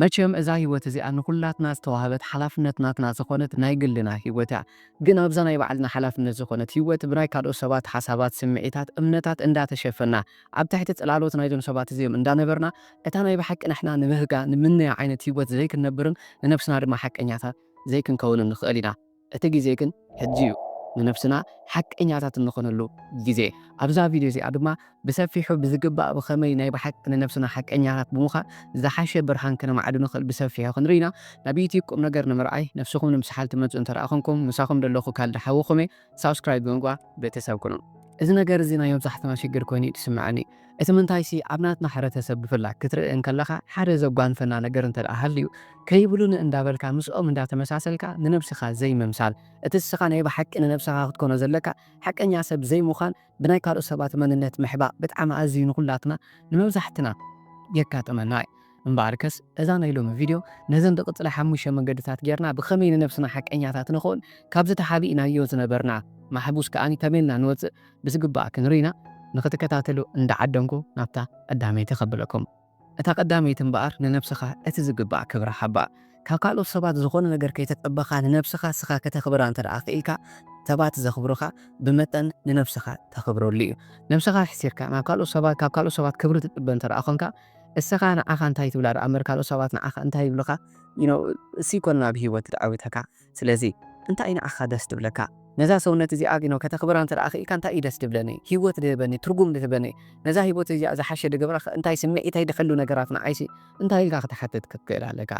መቸም እዛ ህይወት እዚኣ ንኹላትና ዝተዋህበት ሓላፍነት ናትና ዝኾነት ናይ ግልና ህይወት እያ። ግን ኣብዛ ናይ ባዕልና ሓላፍነት ዝኾነት ህይወት ብናይ ካልኦት ሰባት ሓሳባት፣ ስምዒታት፣ እምነታት እንዳተሸፈና ኣብ ትሕቲ ጽላሎት ናይዞም ሰባት እዚኦም እንዳነበርና እታ ናይ ብሓቂ ንሕና ንብህጋ ንምነያ ዓይነት ህይወት ዘይክንነብርን ንነብስና ድማ ሓቀኛታት ዘይክንከውንን ንኽእል ኢና። እቲ ግዜ ግን ሕጂ እዩ። ንነብስና ሓቀኛታት እንኾነሉ ግዜ። ኣብዛ ቪድዮ እዚኣ ድማ ብሰፊሑ ብዝግባእ ብኸመይ ናይ ብሓቂ ንነብስና ሓቀኛታት ብምዃን ዝሓሸ ብርሃን ከነማዕዱ ንኽእል ብሰፊሑ ክንርኢ ኢና። ናብ ዩቲዩብ ቁም ነገር ንምርኣይ ነብስኹም ንምስሓል ትመፁ እንተ ደኣ ኾንኩም ምሳኹም ደለኹ ካልድ ሓውኹም እየ። ሳብስክራይብ ብምግባር ቤተሰብ ኩኑ። እዚ ነገር እዚ ናይ መብዛሕትና ሽግር ኮይኑ እዩ ትስምዐኒ። እቲ ምንታይሲ ኣብ ናትና ሕብረተሰብ ብፍላይ ክትርኢ እንከለኻ ሓደ ዘጓንፈና ነገር እንተ ደኣ ሃልዩ ከይብሉኒ እንዳበልካ ምስኦም እንዳተመሳሰልካ ንነብስኻ ዘይምምሳል። እቲ ንስኻ ናይ ብሓቂ ንነብስኻ ክትኮኖ ዘለካ ሓቀኛ ሰብ ዘይምዃን ብናይ ካልኦት ሰባት መንነት ምሕባእ ብጣዕሚ ኣዝዩ ንኹላትና ንመብዛሕትና የጋጥመና እዩ። እምበኣርከስ እዛ ናይ ሎሚ ቪድዮ ነዘን ዝቕጽላ ሓሙሽተ መንገድታት ጌርና ብኸመይ ንነብስና ሓቀኛታት ንኸውን ካብዚ ተሓቢእናዮ ዝነበርና ማሕቡስ ከኣ ከመይ ኢልና ንወጽእ ብዝግባእ ክንርኢ ኢና። ንኽትከታተሉ እንዳዓደምኩ ናብታ ቀዳመይቲ ከብለኩም። እታ ቀዳመይቲ እምበኣር ንነብስኻ እቲ ዝግባእ ክብሪ ሃባ። ካብ ካልኦት ሰባት ዝኾነ ነገር ከይተጸበኻ ንነብስኻ እስኻ ከተኽብራ እንተ ደኣ ክኢልካ ሰባት ዘኽብሩኻ ብመጠን ንነብስኻ ተኽብረሉ እዩ። ነብስኻ ኣሕሲርካ ናብ ካልኦት ሰባት ካብ ካልኦት ሰባት ክብሪ ትጽበ እንተ ደኣ ኾንካ እስኻ ንዓኻ እንታይ ትብላ ደኣ እምበር ካልኦት ሰባት ንዓኻ እንታይ ይብሉኻ? You know፣ እሱ ይኮን ናብ ህይወት ዝዓውተካ። ስለዚ እንታይ እዩ ንዓኻ ደስ ትብለካ? ነዛ ሰውነት እዚኣ you know ከተኽብራ እንተ ደኣ ክኢልካ እንታይ እዩ ደስ ትብለኒ? ህይወት ድህበኒ፣ ትርጉም ድህበኒ፣ ነዛ ህይወት እዚኣ ዝሓሸ ድገብራ እንታይ ስምዒተይ ድሕሉ ነገራት ንዓይሲ እንታይ ኢልካ ክትሓትት ክትክእል ኣለካ።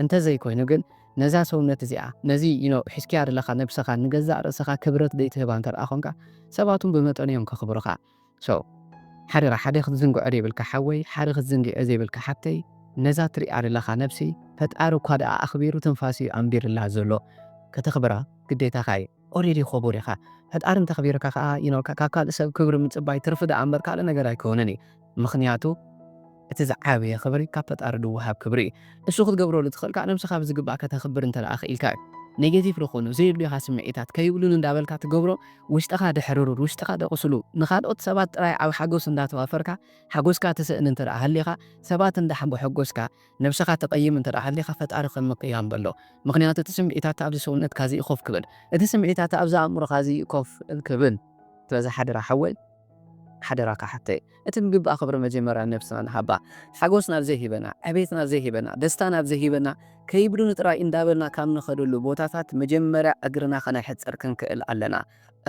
እንተ ዘይኮይኑ ግን ነዛ ሰውነት እዚኣ ነዚ you know ሒዝክያ ዘለኻ ነብስኻ ንገዛእ ርእስኻ ክብረት ዘይትህባ እንተ ደኣ ኾንካ ሰባት እውን ብመጠኑ እዮም ከኽብሩኻ። So ሓደራ ሓደ ክትዝንግዖ ዘይብልካ ሓወይ፣ ሓደ ክትዝንግዖ ዘይብልካ ሓብተይ፣ ነዛ ትሪኣ ዘለኻ ነብሲ ፈጣሪ እኳ ደኣ ኣኽቢሩ ትንፋስ እዩ ኣንቢርላ ዘሎ። ከተኽብራ ግዴታኻ እዩ። Already ኽቡር ኢኻ። ፈጣሪ እንተኽቢርካ ኸዓ you know ካብ ካልእ ሰብ ክብሪ ምጽባይ ትርፊ ደኣ እምበር ካልእ ነገር ኣይከውንን እዩ። ምኽንያቱ እቲ ዝዓበየ ክብሪ ካብ ፈጣሪ ድወሃብ ክብሪ እዩ። እሱ ክትገብረሉ ትኽእል ከዓ ነብስኻ ብዝግባእ ከተኽብር እንተ ደኣ ክኢልካ እዩ። ኔጌቲቭ ዝኾኑ ዘየድልዩኻ ስምዒታት ከይብሉን እንዳበልካ ትገብሮ ውሽጥኻ ደሕርሩን ውሽጥኻ ደቕስሉ። ንኻልኦት ሰባት ጥራይ ኣብ ሓጎስ እንዳተዋፈርካ ሓጎስካ ትስእን እንተ ደኣ ሃሊኻ ሰባት እንዳሓጎ ሓጎስካ ነብስኻ ተቐይም እንተ ደኣ ሃሊኻ ፈጣሪ ከም ምቅያም በሎ። ምኽንያቱ እቲ ስምዒታት ኣብዚ ሰውነትካ እዚ ኮፍ ክብል እቲ ስምዒታት ኣብዚ ኣእምሮኻ እዚ ኮፍ ክብል። ስለዚ ሓደራ ሓወይ ሓደራካ ሓፍተይ፣ እቲ ዝግባእ ክብሪ መጀመርያ ነብስና ንሃባ። ሓጎስ ናብ ዘይሂበና፣ ዕቤት ናብ ዘይሂበና፣ ደስታ ናብ ዘይሂበና፣ ከይብሉኒ ጥራይ እንዳበልና ካብ ንኸደሉ ቦታታት መጀመርያ እግርና ከነሕጽር ክንክእል ኣለና።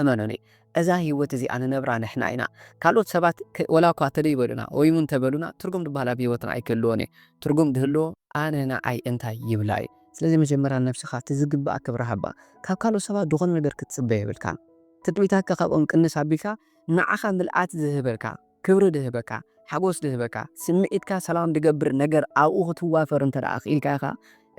እመኑኒ፣ እዛ ህይወት እዚኣ ንነብራ ንሕና ኢና። ካልኦት ሰባት ከ-፣ ወላ እኳ ተደይበሉና ወይ እውን ተበሉና፣ ትርጉም ዝበሃል ኣብ ህይወትና ኣይክህልዎን እዩ። ትርጉም ድህልዎ ኣነ ንዓይ እንታይ ይብላ እዩ። ስለዚ መጀመርያ ነብስኻ እቲ ዝግባእ ክብሪ ሃባ። ካብ ካልኦት ሰባት ዝኾነ ነገር ክትጽበ የብልካን። ትጥቢታካ ካብኦም ቅንስ ኣቢልካ ንዓኻ ምልኣት ዝህበልካ፣ ክብሪ ድህበካ፣ ሓጎስ ድህበካ፣ ስምዒትካ ሰላም ድገብር ነገር ኣብኡ ክትዋፈር እንተ ደኣ ክኢልካ ኢኻ፣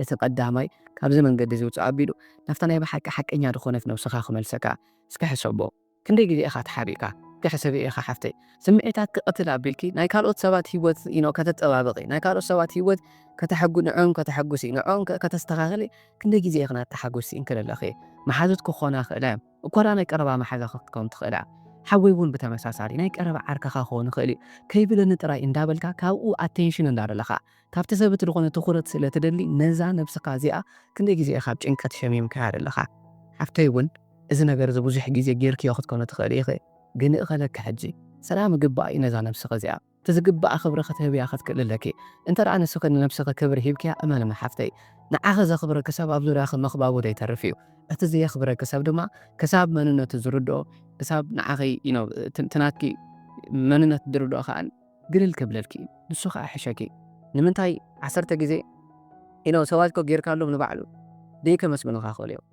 እቲ ቀዳማይ ካብዚ መንገዲ እዚ ውጽእ ኣቢሉ ናብታ ናይ ብሓቂ ሓቀኛ ዝኾነት ነብስኻ ክመልሰካ። እስከ ሕሰቦ። ክንደይ ግዜ ኢኻ ተሓቢእካ? እስከ ሕሰቢ ኢኻ ሓፍተይ። ስምዒታት ክቐትል ኣቢልኪ ናይ ካልኦት ሰባት ህይወት you know ከተጠባብቒ፣ ናይ ካልኦት ሰባት ህይወት ከተሐጉ-፣ ንዕኦም ከተሐጉሲ፣ ንዕኦም ከ-፣ ከተስተኻኽሊ ክንደይ ግዜ ኢኽን ኣተሓጎስቲ እንክለለኺ? መሓዙት ክኾና ይኽእላ እየን። እኳ ደኣ ናይ ቀረባ መሓዛኺ ክትከውን ትኽእል እያ። ሓወይ እውን ብተመሳሳሊ ናይ ቀረባ ዓርክኻ ክኸውን ይኽእል እዩ። ከይብለኒ ጥራይ እንዳበልካ ካብኡ ኣቴንሽን እንዳደለኻ ካብቲ ሰብ እቲ ዝኾነ ትኹረት ስለ ትደሊ ነዛ ነብስኻ እዚኣ ክንደይ ግዜ ኢኻ ኣብ ጭንቀት ሸሚምካያ ዘለኻ? ሓፍተይ እውን እዚ ነገር እዚ ብዙሕ ግዜ ጌርክዮ ክትኮነ ትኽእሊ ኢኺ። ግን እኸለኪ ሕጂ ሰላም ይግባእ እዩ ነዛ ነብስኺ እዚኣ። እቲ ዝግባኣ ክብሪ ክትህብያ ክትክእሊ ኣለኪ። እንተ ደኣ ንስኺ ንነብስኺ ክብሪ ሂብክያ እመንኒ ሓፍተይ፣ ንዓኺ ዘኽብረኪ ሰብ ኣብ ዙርያኺ ምኽባቡ ዘይተርፍ እዩ። እቲ ዘየኽብረኪ ሰብ ድማ ክሳብ መንነቱ ዝርድኦ፣ ክሳብ ንዓኺ you know እቲ ናትኪ መንነት ዝርድኦ ከኣ ግልል ክብለልኪ እዩ። ንሱ ከኣ ይሕሸኪ። ንምንታይ ዓሰርተ ግዜ you know ሰባት እኮ ጌርካሎም ንባዕሉ ደይከመስግኑኻ ክኽእሉ እዮም።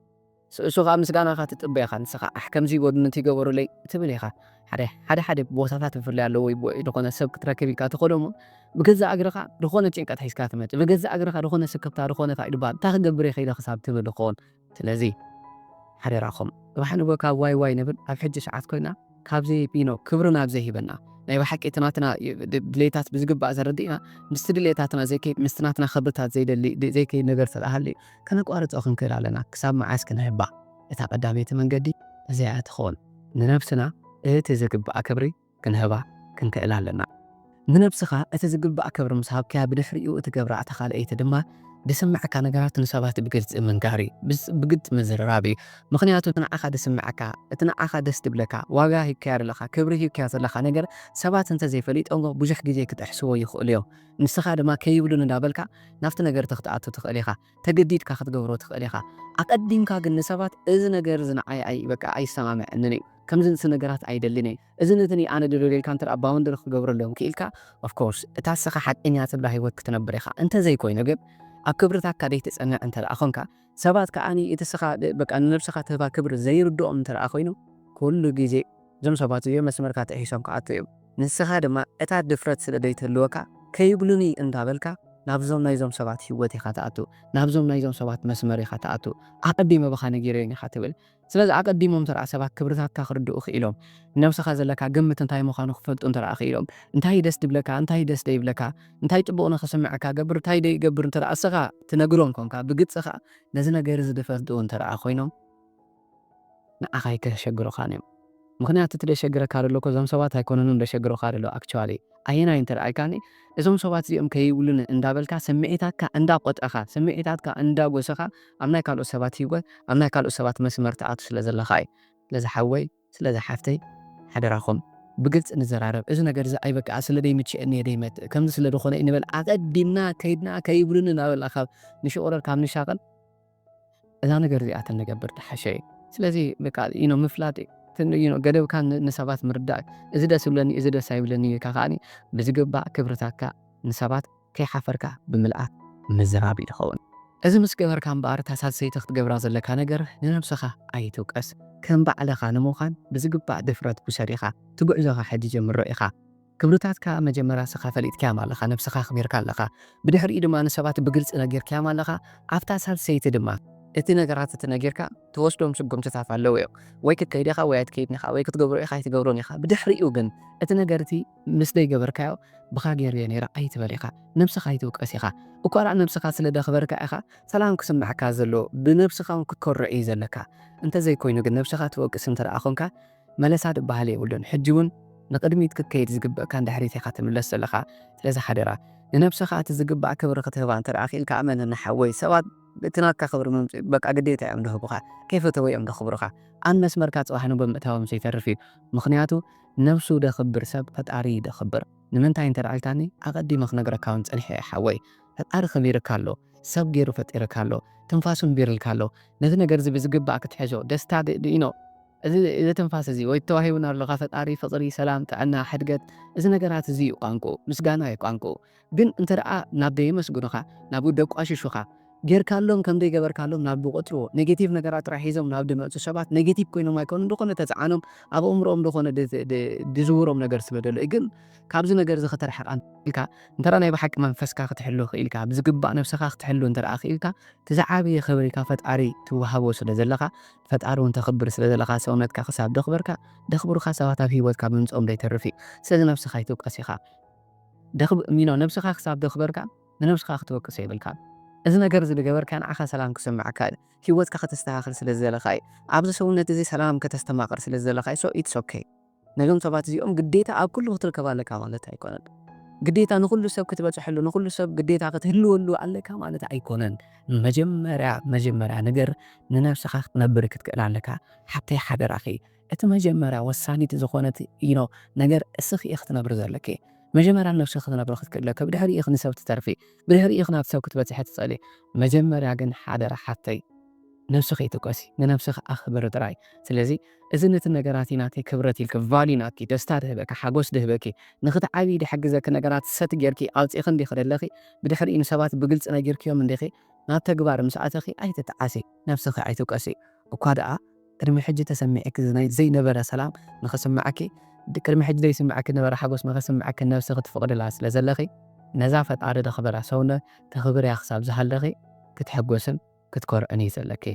ስ-፣ እሱ ከኣ ምስጋናኻ ትጽበ ኢኻ። ንስኻ ኣሕ ከምዚ ይበሉኒ እንተይገበሩለይ ትብል ኢኻ። ሓደ፣ ሓደ፣ ሓደ ቦታታት ብፍላይ ኣለዎ ይቦ-፣ ዝኾነ ሰብ ክትረክብ ኢልካ ትኸዶ እሞ ብገዛእ እግርኻ ዝኾነ ጭንቀት ሒዝካ ትመጽእ። ብገዛእ እግርኻ ዝኾነ ስክፍታ፣ ዝኾነ እንታይ ድበሃል፣ እንታይ ክገብር እየ ከይደ ክሳብ ትብል ይኸውን። ስለዚ ሓደራኹም፣ ጽባሕ ንግሆ ካብ ዋይ ዋይ ንብል ኣብ ሕጂ ሰዓት ኮይና ካብዚ you know ክብሪ ናብ ዘይሂበና፣ ናይ ብሓቂ እቲ ናትና ድ-፣ ድሌታት ብዝግባእ ዘረድእና፣ ምስቲ ድሌታትና ዘይከይድ፣ ምስቲ ናትና ክብርታት ዘይደሊ፣ ድ-፣ ዘይከይድ ነገር ተደኣ ሃልዩ፣ ከነቋርጾ ክንክእል ኣለና። ክሳብ መዓስ ክንህባ? እታ ቀዳመይቲ መንገዲ እዚኣ እያ ትኸውን። ንነብስና እቲ ዝግባኣ ክብሪ ክንህባ ክንክእል ኣለና። ንነብስኻ እቲ ዝግባእ ክብሪ ምስ ሃብካያ፣ ብድሕሪኡ እቲ ገብራ እታ ካልኣይቲ ድማ ዝስምዐካ ነገራት ንሰባት ብግልፂ ምንጋር እዩ። ብስ-፣ ብግልፂ ምዝርራብ እዩ። ምኽንያቱ እቲ ንዓኻ ዝስምዐካ፣ እቲ ንዓኻ ደስ ዝብለካ፣ ዋጋ ሂብካያ ዘለኻ፣ ክብሪ ሂብካያ ዘለኻ ነገር ሰባት እንተዘይፈሊጦሞ ብዙሕ ግዜ ክጥሕስዎ ይኽእሉ እዮም። ንስኻ ድማ ከይብሉን እንዳበልካ ናብቲ ነገር ክትኣቱ ትኽእል ኢኻ። ተገዲድካ ክትገብሮ ትኽእል ኢኻ። ኣቐዲምካ ግን ንሰባት እዚ ነገር እዚ ንዓይ ኣይ-፣ በቃ ኣይሰማምዐንን እዩ፣ ከምዚ ንስ ነገራት ኣይደልን እየ፣ እዚ ነቲ ኣነ ደለልካ እንተ ደኣ ባውንደሪ ክገብረሎም ክኢልካ፣ ኦፍኮርስ እታ ስኻ ሓቀኛ ትብላ ህይወት ክትነብር ኢኻ። እንተዘይኮይኑ ግን ኣብ ክብርታትካ ደይትጸንዕ እንተ ደኣ ኾንካ፣ ሰባት ከኣ እቲ ስኻ ደ-፣ በቃ ንነብስኻ ትህባ ክብሪ ዘይርድኦም እንተ ደኣ ኮይኑ፣ ኩሉ ግዜ እዞም ሰባት እዚኦም መስመርካ ጥሒሶም ክኣቱ እዮም። ንስኻ ድማ እታ ድፍረት ስለ ዘይትህልወካ፣ ከይብሉኒ እንዳበልካ ናብዞም ናይዞም ሰባት ህይወት ኢኻ ትኣቱ፣ ናብዞም ናይዞም ሰባት መስመር ኢኻ ትኣቱ። ኣቐዲመ ብኻ ነጊረዮም ኢኻ ትብል። ስለዚ ኣቐዲሞም እንተ ደኣ ሰባት ክብርታትካ ክርድኡ ክኢሎም፣ ነብስኻ ዘለካ ግምት እንታይ ምዃኑ ክፈልጡ እንተ ደኣ ክኢሎም፣ እንታይ ደስ ድብለካ፣ እንታይ ደስ ደይብለካ፣ እንታይ ጽቡቕ ንኽስምዐካ ገብር፣ እንታይ ደይገብር እንተ ደኣ እስኻ ትነግሮም ኮንካ፣ ብግልጺ ኸኣ ነዚ ነገር እዚ ድፈልጡ እንተ ደኣ ኮይኖም፣ ንዓኻ ኣይከሸግሩኻን እዮም። ምኽንያቱ እቲ ደሸግረካ ደሎ እኮ እዞም ሰባት ኣይኮነንን ደሸግሩኻ ደሎ። ኣክቹዋሊ ኣየናይ እንተ ደኣ ኢልካኒ፣ እዞም ሰባት እዚኦም ከይብሉኒ እንዳበልካ፣ ስምዒታትካ እንዳቆጠኻ፣ ስምዒታትካ እንዳጎሰኻ፣ ኣብ ናይ ካልኦት ሰባት ህይወት፣ ኣብ ናይ ካልኦት ሰባት መስመር ትኣቱ ስለ ዘለኻ እዩ። ስለዚ ሓወይ፣ ስለዚ ሓፍተይ፣ ሓደራኹም ብግልፂ ንዘራረብ። እዚ ነገር እዚ ኣይበቃ፣ ስለ ደይምችእኒ እየ ደይመጽእ፣ ከምዚ ስለ ዝኾነ እዩ ንበል። ኣቐዲምና ከይድና ከይብሉኒ እናበልና ካብ ንሽቑረር፣ ካብ ንሻቐል፣ እዛ ነገር እዚኣ ተንገብር ዝሓሸ እዩ። ስለዚ በቃ፣ you know፣ ምፍላጥ እዩ። ትን-፣ you know፣ ገደብካ ን-፣ ንሰባት ምርዳእ እዩ። እዚ ደስ ይብለኒ፣ እዚ ደስ ኣይብለኒ ኢልካ ከኣኒ ብዝግባእ ክብርታትካ ንሰባት ከይሓፈርካ ብምልኣት ምዝራብ እዩ ዝኸውን። እዚ ምስ ገበርካ እምበኣር፣ እታ ሳልሰይቲ ክትገብራ ዘለካ ነገር፣ ንነብስኻ ኣይትውቀስ። ከም ባዕልኻ ንምዃን ብዝግባእ ድፍረት ውሰድ ኢኻ። እቲ ጉዕዞኻ ሕጂ ጀምሮ ኢኻ። ክብርታትካ መጀመርያ ንስኻ ፈሊጥካዮም ኣለኻ፣ ነብስኻ ኣኽቢርካ ኣለኻ። ብድሕሪኡ ድማ ንሰባት ብግልጺ ነጊርካዮም ኣለኻ። ኣብታ ሳልሰይቲ ድማ እቲ ነገራት እቲ ነጊርካ ትወስዶም ስጉምትታት ኣለዉ እዮም። ወይ ክትከይድ ኢኻ ወይ ኣይትከይድን ኢኻ፣ ወይ ክትገብሮ ኢኻ ኣይትገብሮን ኢኻ። ብድሕሪኡ ግን እቲ ነገር እቲ ምስ ዘይገበርካዮ፣ ብኻ ገይረዮ ነይረ ኣይትበል ኢኻ። ነብስኻ ኣይትውቀስ ኢኻ። እኳ ደኣ ነብስኻ ስለ ደኽበርካ ኢኻ ሰላም ክስምዓካ ዘሎ፣ ብነብስኻ እውን ክትኮርዕ እዩ ዘለካ። እንተዘይኮይኑ ግን ነብስኻ ትወቅስ እንተ ደኣ ኾንካ፣ መለሳ ዝበሃል የብሉን። ሕጂ እውን ንቕድሚት ክትከይድ ዝግበእካ ንድሕሪት ኢኻ ትምለስ ዘለኻ። ስለዚ ሓደራ፣ ንነብስኻ እቲ ዝግባእ ክብሪ ክትህባ እንተ ደኣ ክኢልካ፣ እመነኒ ሓወይ፣ ሰባት እቲ ናትካ ክብሪ ምምጽእ በቃ ግዴታ እዮም ዝህቡኻ። ከይፈተዉ እዮም ዘኽብሩኻ። ኣን መስመርካ ጽባሕ ንግሆ ምእታዎም ዘይተርፍ እዩ። ምኽንያቱ ነብሱ ደኽብር ሰብ ፈጣሪ ደኽብር። ንምንታይ እንተ ደኣ ኢልካኒ፣ ኣቐዲመ ክነግረካ እውን ጸኒሐ እየ ሓወይ። ፈጣሪ ከቢርካ ኣሎ፣ ሰብ ገይሩ ፈጢርካ ኣሎ፣ ትንፋሱ ኣንቢርልካ ኣሎ። ነዚ ነገር እዚ ብዝግባእ ክትሕዞ፣ ደስታ ድ-፣ ድ-፣ you know፣ እዚ፣ እዚ ትንፋስ እዚ ወይ ተዋሂቡና ኣሎ ካብ ፈጣሪ፣ ፍቕሪ፣ ሰላም፣ ጥዕና፣ ሕድገት፣ እዚ ነገራት እዚ እዩ ቋንቁኡ፣ ምስጋና እዩ ቋንቁኡ። ግን እንተ ደኣ ናብ ደየመስግኑኻ፣ ናብ ደቋሽሹኻ፣ ጌርካሎም ከም ዘይገበርካሎም ናብ ዝቆጽርዎ፣ ኔጌቲቭ ነገራት ጥራሕ ሒዞም ናብ ዝመጹ ሰባት፣ ኔጌቲቭ ኮይኖም ኣይኮኑን፣ ዝኾነ ተጽዓኖም ኣብ ኣእምሮኦም ዝኾነ ድ-፣ ድ-፣ ድዝውሮም ነገር ስለ ዘሎ እዩ። ግን ካብዚ ነገር እዚ ከተርሕቕ ኢልካ፣ እንተ ደኣ ናይ ብሓቂ መንፈስካ ክትሕሉ ክኢልካ፣ ብዝግባእ ነብስኻ ክትሕሉ እንተ ደኣ ክኢልካ፣ እቲ ዝዓበየ ክብሪ ካብ ፈጣሪ ትወሃቦ ስለ ዘለኻ፣ ፈጣሪ እውን ተኽብር ስለ ዘለኻ፣ ሰውነትካ ክሳብ ደኽበርካ፣ ደኽብሩኻ ሰባት ኣብ ህይወትካ ምምጽኦም ዘይተርፍ እዩ። ስለዚ ነብስኻ ኣይትውቀስ ኢኻ። ደኽብ-፣ ሚኖ፣ ነብስኻ ክሳብ ደኽበርካ፣ ንነብስኻ ክትወቅስ የብልካን። እዚ ነገር እዚ ዝገበርካ ንዓኻ ሰላም ክስምዓካ እዩ። ህይወትካ ከተስተኻኽል ስለ ዝደለኻ እዩ። ኣብዚ ሰውነት እዚ ሰላም ከተስተማቕር ስለ ዝደለኻ እዩ። So it's okay። ነዞም ሰባት እዚኦም ግዴታ ኣብ ኩሉ ክትርከብ ኣለካ ማለት ኣይኮነን። ግዴታ ንኹሉ ሰብ ክትበጽሐሉ፣ ንኹሉ ሰብ ግዴታ ክትህልወሉ ኣለካ ማለት ኣይኮነን። መጀመርያ፣ መጀመርያ ነገር ንነብስኻ ክትነብር ክትክእል ኣለካ። ሓብተይ ሓደራኺ፣ እቲ መጀመርያ ወሳኒት ዝኾነት፣ you know፣ ነገር እስኺ ኢኺ ክትነብሪ ዘለኪ። መጀመርያ ነብስኺ ክትነብሪ ክትክእሊ ኣለኪ። ብድሕሪኡ ኢኺ ንሰብ ትተርፊ። ብድሕሪኡ ኢኺ ናብ ሰብ ክትበጽሒ ትኽእሊ። መጀመርያ ግን ሓደራ ሓፍተይ፣ ነብስኺ ኣይትውቀሲ፣ ንነብስኺ ኣኽብሪ ጥራይ። ስለዚ እዚ ነቲ ነገራት እዩ ናተይ ክብረት ኢልኪ፣ ቫልዩ ናትኪ፣ ደስታ ድህበኪ፣ ሓጎስ ድህበኪ፣ ንኽትዓብዪ ድሕግዘኪ ነገራት ሰት ጌርኪ ኣውጺእኺ እንዲኺ ደለኺ፣ ብድሕሪኡ ንሰባት ብግልጺ ነጊርክዮም እንዲኺ፣ ናብ ተግባር ምስ ኣተኺ ኣይትጠዓሲ፣ ነብስኺ ኣይትውቀሲ። እኳ ደኣ ቅድሚ ሕጂ ተሰሚዕኪ ዝናይ-፣ ዘይነበረ ሰላም ንኽስምዓኪ፣ ድ-፣ ቅድሚ ሕጂ ዘይስምዓኪ ነበረ ሓጎስ ንኽስምዓኪ ነብስኺ ትፍቕድላ ስለ ዘለኺ፣ ነዛ ፈጣሪ ደኽበራ ሰውነት ተኽብርያ ክሳብ ዝሃለኺ ክትሕጎስን ክትኮርዕን እዩ ዘለኪ።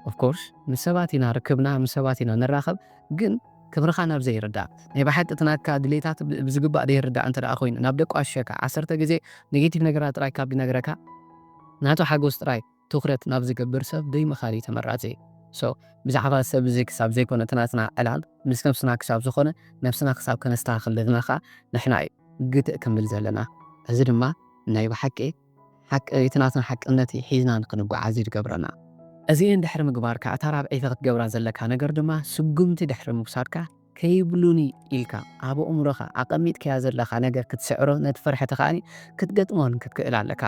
ኦፍኮርስ፣ ምስ ሰባት ኢና ርክብና፣ ምስ ሰባት ኢና ንራኸብ፣ ግን ክብርኻ ናብ ዘይርዳእ፣ ናይ ብሓቂ እቲ ናትካ ድሌታት ብ-፣ ብዝግባእ ዘይርዳእ እንተ ደኣ ኮይኑ፣ ናብ ደቋሽሸካ፣ ዓሰርተ ግዜ ኔጌቲቭ ነገራት ጥራይ ካብ ዝነግረካ፣ ናቱ ሓጎስ ጥራይ ትኹረት ናብ ዝገብር ሰብ ደይምኻድ እዩ ተመራጺ። ሶ፣ ብዛዕባ ሰብ እዚ ክሳብ ዘይኮነ እቲ ናትና ዕላል፣ ምስ ነብስና ክሳብ ዝኾነ፣ ነብስና ክሳብ ከነስተኻኽል ዘለና ኸኣ ንሕና እዩ። ግትእ ክንብል ዘለና። እዚ ድማ ናይ ብሓቂ ሓቂ፣ እቲ ናትና ሓቅነት ሒዝና ንክንጓዓዝ እዩ ዝገብረና። እዚኤን ድሕሪ ምግባርካ፣ እታ ራብዐይቲ ክትገብራ ዘለካ ነገር ድማ ስጉምቲ ድሕሪ ምውሳድካ፣ ከይብሉኒ ኢልካ ኣብ ኣእምሮኻ ኣቐሚጥካያ ዘለኻ ነገር ክትስዕሮ፣ ነቲ ፍርሕቲ ከኣ ክትገጥሞን ክትክእል ኣለካ።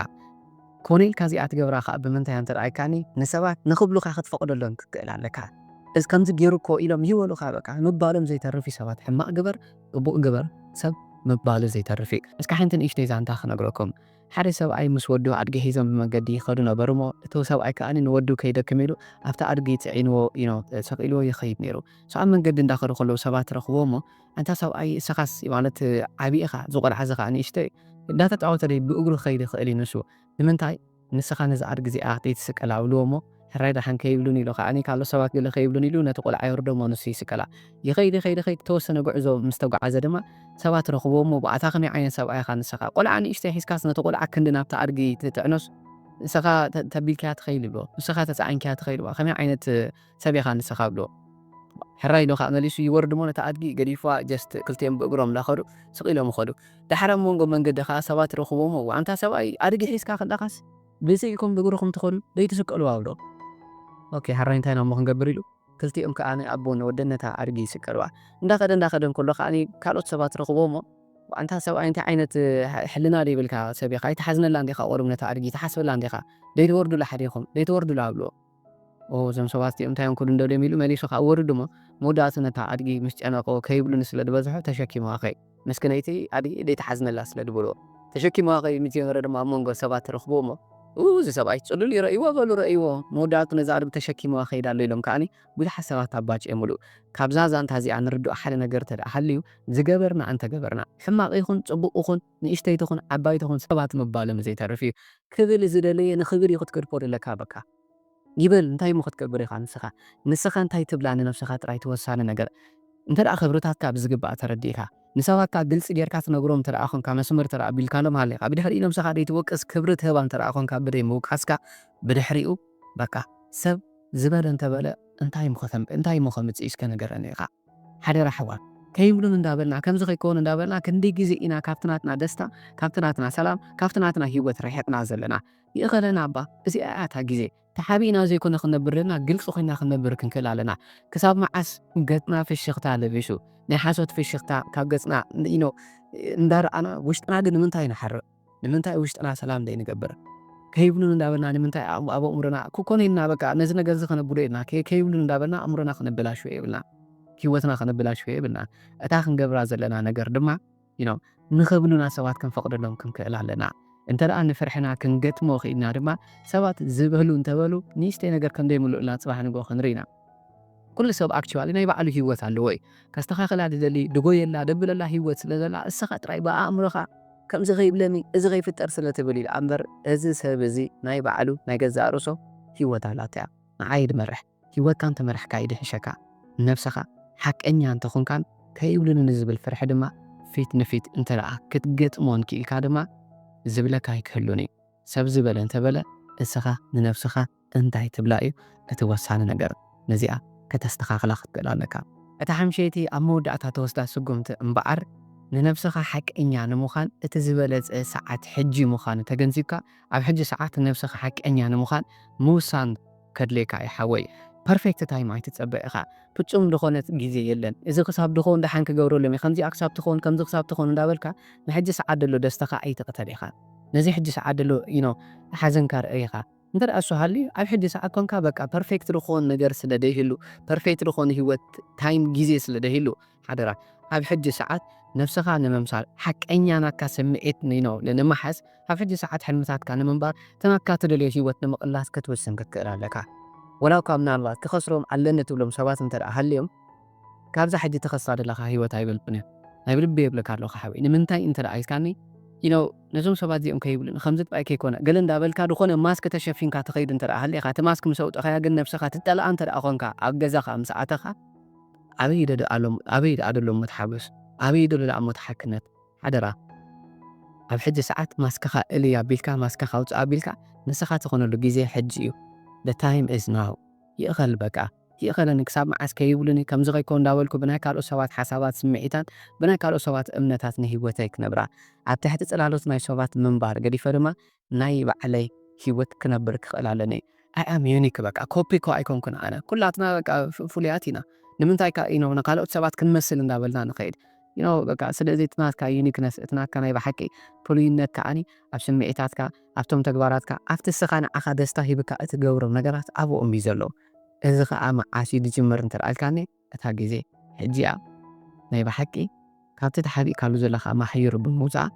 ኮነ ኢልካ እዚኣ ትገብራ ከኣ ብምንታይ እንተ ደኣ ኢልካኒ፣ ንሰባት ንኽብሉኻ ክትፈቕደሎም ክትክእል ኣለካ። እዚ ከምዚ ገይሩ እኮ ኢሎም ይበሉኻ፣ በቃ ምባሎም ዘይተርፍ እዩ። ሰባት ሕማቕ ግበር፣ ጽቡቕ ግበር፣ ሰብ ምባሉ ዘይተርፍ እዩ። እስከ ሓንቲ ንእሽተይ ዛንታ ክነግረኩም። ሓደ ሰብኣይ ምስ ወዱ ኣድጊ ሒዞም ብመንገዲ ይኸዱ ነበሩ እሞ፣ እቲ ሰብኣይ ከኣ ንወዱ ከይደክም ኢሉ ኣብቲ ኣድጊ ጽዒንዎ፣ you know፣ ሰቒልዎ ይኸይድ ነይሩ። So ኣብ መንገዲ እንዳኸዱ ከለዉ ሰባት ረኽብዎ እሞ፣ "ኣንታ ሰብኣይ፣ እስኻስ ማለት ዓቢ ኢኻ፣ እዚ ቆልዓ እዚ ከኣ ንእሽቶ እዩ፣ እንዳተጻወተ ድዩ ብእግሩ ክኸይድ ይኽእል እዩ ንሱ? ንምንታይ ንስኻ ነዛ ኣድጊ እዚኣ ዘይትስቀላ?" ብልዎ እሞ፣ "ሕራይ ደሓን ከይብሉኒ ኢሉ ከኣ፣ ካልኦት ሰባት ገለ ከይብሉኒ ኢሉ ነቲ ቆልዓ የውርዶ እሞ ንሱ ይስቀላ." ይኸይድ፣ ይኸይድ፣ ይኸይድ፣ ዝተወሰነ ጉዕዞ ምስ ተጓዓዘ ድማ ሰባት ረኽብዎ እሞ፣ "ብኣታ ከመይ ዓይነት ሰብኣይ ኢኻ ንስኻ? ቆልዓ ንእሽተይ ሒዝካስ ነቲ ቆልዓ ክንዲ ናብታ ኣድጊ ትጥዕኖስ? ንስኻ ተ-፣ ተቢልካያ ትኸይድ?" ይብሎ። "ንስኻ ተጻዒንካያ ትኸይድ?" "ብኣ ከመይ ዓይነት ሰብ ኢኻ ንስኻ?" ብሎ። ሕራይ ኢሉ ከኣ መሊሱ ይወርድ እሞ ነታ ኣድጊ ገዲፍዋ፣ just ክልቲኦም ብእግሮም እንዳኸዱ ስቕ ኢሎም ይኸዱ። ደሓር ኣብ መንጎ መንገዲ ከኣ ሰባት ረኽብዎም፣ "እዋ፣ ኣንታ ሰብኣይ፣ ኣድጊ ሒዝካ ከለኻስ ብስቕ ኢልኩም ብእግርኹም ትኸዱ፣ ዘይትስቀልዋ?" ብሎ። "ኦኬ፣ ሕራይ እንታይ ኢና እሞ ክንገብር?" ኢሉ ክልቲኦም ከኣ ንኣቦን ወደን ነታ ኣድጊ ይስቀልዋ። እንዳኸደ እንዳኸደ እንከሎ ከኣ ካልኦት ሰባት ረኽብዎ እሞ፣ "ኣንታ ሰብኣይ፣ እንታይ ዓይነት ሕ-፣ ሕልና ዘይብልካ ሰብ ኢኻ? ኣይትሓዝነላ እንዲኻ? ቆርብ ነታ ኣድጊ ትሓስበላ እንዲኻ? ዘይትወርዱላ ሓዲኹም፣ ዘይትወርዱላ?" ብሎ። "ኦ፣ እዞም ሰባት እዚኦም እንታይ እዮም ክብሉ እንደልዮም?" ኢሉ መሊሱ ከኣ ወሪዱ እሞ፣ መወዳእቱ ነታ ኣድጊ ምስ ጨነቆ፣ ከይብሉኒ ስለ ዝበዝሑ ተሸኪምዋ ከይ፣ ምስክነይቲ ኣድጊ ዘይትሓዝነላ ስለ ዝበልዎ፣ ተሸኪምዋ ከይ ምስ ጀመረ ድማ ኣብ መንጎ ሰባት ተረኽብዎ እሞ፣ "ኡ፣ እዚ ሰብኣይ ጽሉል እዩ፣ ረእይዎ በሉ፣ ረእይዎ። መወዳእቱ ነዛ ኣድጊ ተሸኪምዋ ከይዳ ኣሎ" ኢሎም ከኣኒ ብዙሓት ሰባት ኣባጭ የምሉ። ካብዛ ዛንታ እዚኣ ንርድኦ ሓደ ነገር እንተ ደኣ ሃልዩ፣ ዝገበርና እንተገበርና፣ ሕማቕ ይኹን ጽቡቕ ይኹን፣ ንእሽተይ ትኹን ዓባይ ትኹን፣ ሰባት ምባሎም ዘይተርፍ እዩ። ክብል ዝደለየ ንኽብል እዩ ክትገድፎ ዘለካ በቃ። ይበል፣ እንታይ እሞ ክትገብር ኢኻ ንስኻ? ንስኻ እንታይ ትብላ ንነብስኻ ጥራይ እቲ ወሳኒ ነገር። እንተ ደኣ ክብርታትካ ብዝግባእ ተረዲእካ፣ ንሰባትካ ግልጺ ጌርካ ትነግሮም እንተ ደኣ ኾንካ፣ መስመር እንተ ደኣ ኣቢልካሎም ሃሊኻ፣ ብድሕሪኡ ነብስኻ ደይትወቅስ፣ ክብሪ ትህባ እንተ ደኣ ኾንካ፣ ብደይ ምውቃስካ፣ ብድሕሪኡ በቃ ሰብ ዝበለ እንተበለ እንታይ እሞ ከተም-፣ እንታይ እሞ ከምጽእ እስከ ንገረኒ ኢኻ? ሓደራ ኣሕዋት፣ ከይብሉን እንዳበልና፣ ከምዚ ከይከውን እንዳበልና፣ ክንደይ ግዜ ኢና ካብቲ ናትና ደስታ፣ ካብቲ ናትና ሰላም፣ ካብቲ ናትና ህይወት ርሒቕና ዘለና? ይእኸለና እባ፣ እዚኣ እያ እታ ግዜ። ተሓቢእና ዘይኮነ ክንነብር ዘለና፣ ግልጺ ኮይና ክንነብር ክንክእል ኣለና። ክሳብ መዓስ ገጽና ፍሽኽታ ለቢሱ፣ ናይ ሓሶት ፍሽኽታ ካብ ገጽና፣ you know፣ እንዳረኣና፣ ውሽጥና ግን ንምንታይ ንሓርቕ? ንምንታይ ውሽጥና ሰላም ዘይንገብር? ከይብሉን እንዳበልና ንምንታይ ኣብ፣ ኣብ ኣእምሮና ክኮነ ኢልና በቃ ነዚ ነገር እዚ ከነብሎ ኢልና ከይ-፣ ከይብሉን እንዳበልና ኣእምሮና ከነበላሽዎ የብልና። ህይወትና ከነበላሽዎ የብልና። እታ ክንገብራ ዘለና ነገር ድማ፣ you know፣ ንኽብሉና ሰባት ክንፈቕደሎም ክንክእል ኣለና። እንተ ደኣ ንፍርሕና ክንገጥሞ ክኢልና ድማ ሰባት ዝበሉ እንተበሉ ንእሽተይ ነገር ከም ዘይምልኡልና ጽባሕ ንግሆ ክንርኢ ኢና። ኩሉ ሰብ actually ናይ ባዕሉ ህይወት ኣለዎ እዩ። ከስተኻኽላ ዝደሊ፣ ድጎየላ፣ ደብለላ ህይወት ስለ ዘላ፣ እስኻ ጥራይ ብኣእምሮኻ ከምዚ ከይብለኒ፣ እዚ ከይፍጠር ስለ ትብል ኢሉ እምበር፣ እዚ ሰብ እዚ ናይ ባዕሉ ናይ ገዛእ ርእሶ ህይወት ኣላቶ እያ። ንዓይ ድመርሕ፣ ህይወትካ እንተመራሕካ እዩ ድሕሸካ። ንነብስኻ ሓቀኛ እንተኾንካን ከይብሉኒ ንዝብል ፍርሒ ድማ ፊት ንፊት እንተ ደኣ ክትገጥሞን ክኢልካ ድማ ዝብለካ ኣይክህሉን እዩ። ሰብ ዝበለ እንተበለ፣ እስኻ ንነብስኻ እንታይ ትብላ እዩ እቲ ወሳኒ ነገር። ነዚኣ ከተስተኻኽላ ክትክእል ኣለካ። እታ ሓምሸይቲ ኣብ መወዳእታ ተወስዳ ስጉምቲ እምበኣር፣ ንነብስኻ ሓቀኛ ንምዃን እቲ ዝበለጸ ሰዓት ሕጂ ምዃኑ ተገንዚብካ፣ ኣብ ሕጂ ሰዓት ንነብስኻ ሓቀኛ ንምዃን ምውሳን ከድልየካ እዩ ሓወይ። ፐርፌክት ታይም ኣይትጸበ ኢኻ። ፍጹም ዝኾነ ግዜ የለን። እዚ ክሳብ ድኾን ደሓን ክገብረሎም እየ፣ ከምዚኣ ክሳብ ትኾን፣ ከምዚ ክሳብ ትኾን እንዳበልካ፣ ንሕጂ ሰዓት ደሎ ደስታኻ ኣይትቕተል ኢኻ። ነዚ ሕጂ ሰዓት ደሎ፣ you know፣ ሓዘንካ ርእ ኢኻ። እንተ ደኣ እሱ ሃልዩ፣ ኣብ ሕጂ ሰዓት ኮንካ፣ በቃ፣ ፐርፌክት ዝኾን ነገር ስለ ደይህሉ፣ ፐርፌክት ዝኾነ ህይወት ታይም ግዜ ስለ ደይህሉ፣ ሓደራ፣ ኣብ ሕጂ ሰዓት ነብስኻ ንምምሳል፣ ሓቀኛ ናትካ ስምዒት፣ you know፣ ንምሓዝ፣ ኣብ ሕጂ ሰዓት ሕልምታትካ ንምንባር፣ እቲ ናትካ ትደልዮ ህይወት ንምቕላስ ክትውስን ክትክእል ኣለካ። ወላ እኳ ምናልባት ክኸስሮም ኣለኒ ትብሎም ሰባት እንተ ደኣ ሃልዮም፣ ካብዛ ሕጂ ትኸሳ ዘለኻ ህይወት ኣይበልኩን እየ። ናይ ብልቢ የብለካ ኣለኹ ሓወይ። ንምንታይ እንተ ደኣ ኢልካኒ፣ you know፣ ነዞም ሰባት እዚኦም ከይብሉኒ፣ ከምዚ ጥራይ ከይኮነ፣ ገለ እንዳበልካ፣ ዝኾነ ማስክ ተሸፊንካ ትኸይድ እንተ ደኣ ሃሊኻ፣ እቲ ማስክ ምስ ኣውጸኻያ ግን ነብስኻ ትጠልኣ እንተ ደኣ ኾንካ፣ ኣብ ገዛኻ ምስ ኣተኻ፣ ኣበይ ዶ ደኣ ኣሎ፣ ኣበይ ደኣ ደሎ እሞ ትሓጎስ? ኣበይ ዶ ደኣ እሞ ትሓክነት? ሓደራ፣ ኣብ ሕጂ ሰዓት ማስክኻ እልይ ኣቢልካ፣ ማስክኻ ኣውጽእ ኣቢልካ፣ ንስኻ ትኾነሉ ግዜ ሕጂ እዩ። The time is now። ይእኸል በቃ። ይእኸለኒ፣ ክሳብ መዓስ ከይብሉኒ፣ ከምዚ ከይኮን እንዳበልኩ ብናይ ካልኦት ሰባት ሓሳባት፣ ስምዒታት፣ ብናይ ካልኦት ሰባት እምነታት ንህይወተይ ክነብራ፣ ኣብ ትሕቲ ጽላሎት ናይ ሰባት ምንባር ገዲፈ ድማ ናይ ባዕለይ ህይወት ክነብር ክኽእል ኣለኒ። I am unique፣ በቃ ኮፒ እኮ ኣይኮንኩን ኣነ። ኩላትና በቃ ፍ-፣ ፍሉያት ኢና። ንምንታይ ከ ኢኖ ንካልኦት ሰባት ክንመስል እንዳበልና ንኸይድ? You know፣ በቃ ስለዚ እቲ ናትካ ዩኒክነስ፣ እቲ ናትካ ናይ ብሓቂ ፍሉይነት ከዓኒ ኣብ ስምዒታትካ፣ ኣብቶም ተግባራትካ፣ ኣብቲ እስኻ ንዓኻ ደስታ ሂብካ እትገብሮም ነገራት ኣብኦም እዩ ዘሎ። እዚ ኸዓ መዓስ እዩ ዝጅምር እንተ ደኣ ኢልካኒ፣ እታ ግዜ ሕጂ እያ። ናይ ብሓቂ ካብቲ ተሓቢእካሉ ዘለኻ ማሕዩር ብምውጻእ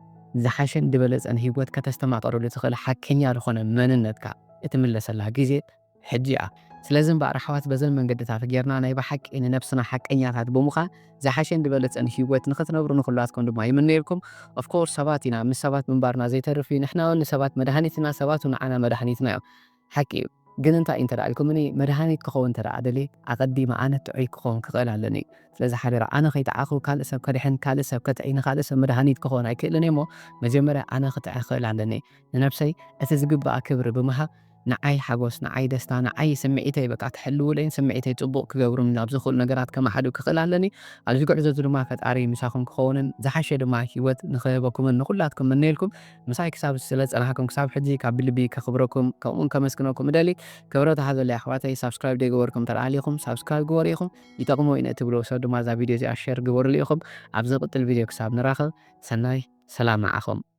ዝሓሸን ዝበለጸን ህይወት ከተስተማቐረሉ ትኽእል ሓቀኛ ዝኾነ መንነትካ እትምለሰላ ግዜ ሕጂ እያ። ስለዚ እምበኣር ኣሕዋት በዘን መንገድታት ጌርና ናይ ብሓቂ ንነብስና ሓቀኛታት ብምዃን ዝሓሸን ዝበለጸን ህይወት ንኽትነብሩ ንኹላትኩም ድማ ይምነየልኩም። Of course ሰባት ኢና፣ ምስ ሰባት ምንባርና ዘይተርፍ እዩ። ንሕና እውን ንሰባት መድሃኒትና፣ ሰባት እውን ንዓና መድሃኒትና እዮም። ሓቂ እዩ። ግን እንታይ እንተ ደኣ ኢልኩምኒ፣ መድሃኒት ክኸውን እንተ ደኣ ደልየ፣ ኣቐዲመ ኣነ ጥዑይ ክኸውን ክኽእል ኣለኒ። ስለዚ ሓደራ፣ ኣነ ከይጠዓኹ ካልእ ሰብ ከድሕን፣ ካልእ ሰብ ከጥዒ፣ ንኻልእ ሰብ መድሃኒት ክኸውን ኣይክእልን እየ እሞ፣ መጀመርያ ኣነ ክጥዒ ክኽእል ኣለኒ። ንነብሰይ እቲ ዝግብኣ ክብሪ ብምሃብ፣ ንዓይ ሓጎስ፣ ንዓይ ደስታ፣ ንዓይ ስምዒተይ በቃ ክሕልውለይን ስምዒተይ ጽቡቕ ክገብሩን ናብ ዝኽእሉ ነገራት ከመሓዱ ክኽእል ኣለኒ። ኣብዚ ጉዕዞ እዚ ድማ ፈጣሪ ምሳኹም ክኸውንን ዝሓሸ ድማ ህይወት ንኽህበኩምን ንኹላትኩም ምነየልኩም። ምሳይ ክሳብ ስለ ዝጸናሕኩም ክሳብ ሕጂ ካብ ብልቢ ከኽብረኩም ከምኡውን ከመስግነኩም እደሊ። ክብረት ሃበለይ ኣሕዋተይ፣ ሳብስክራይብ ዘይገበርኩም እንተ ደኣ ኣሊኹም ሳብስክራይብ ግበሩ ኢኹም። ይጠቕሞ እዩ ንእትብልዎ ሰብ ድማ እዛ ቪድዮ እዚኣ ሸር ግበሩሉ ኢኹም። ኣብ ዝቕጽል ቪድዮ ክሳብ ንራኸብ ሰናይ ሰላም ንዓኹም።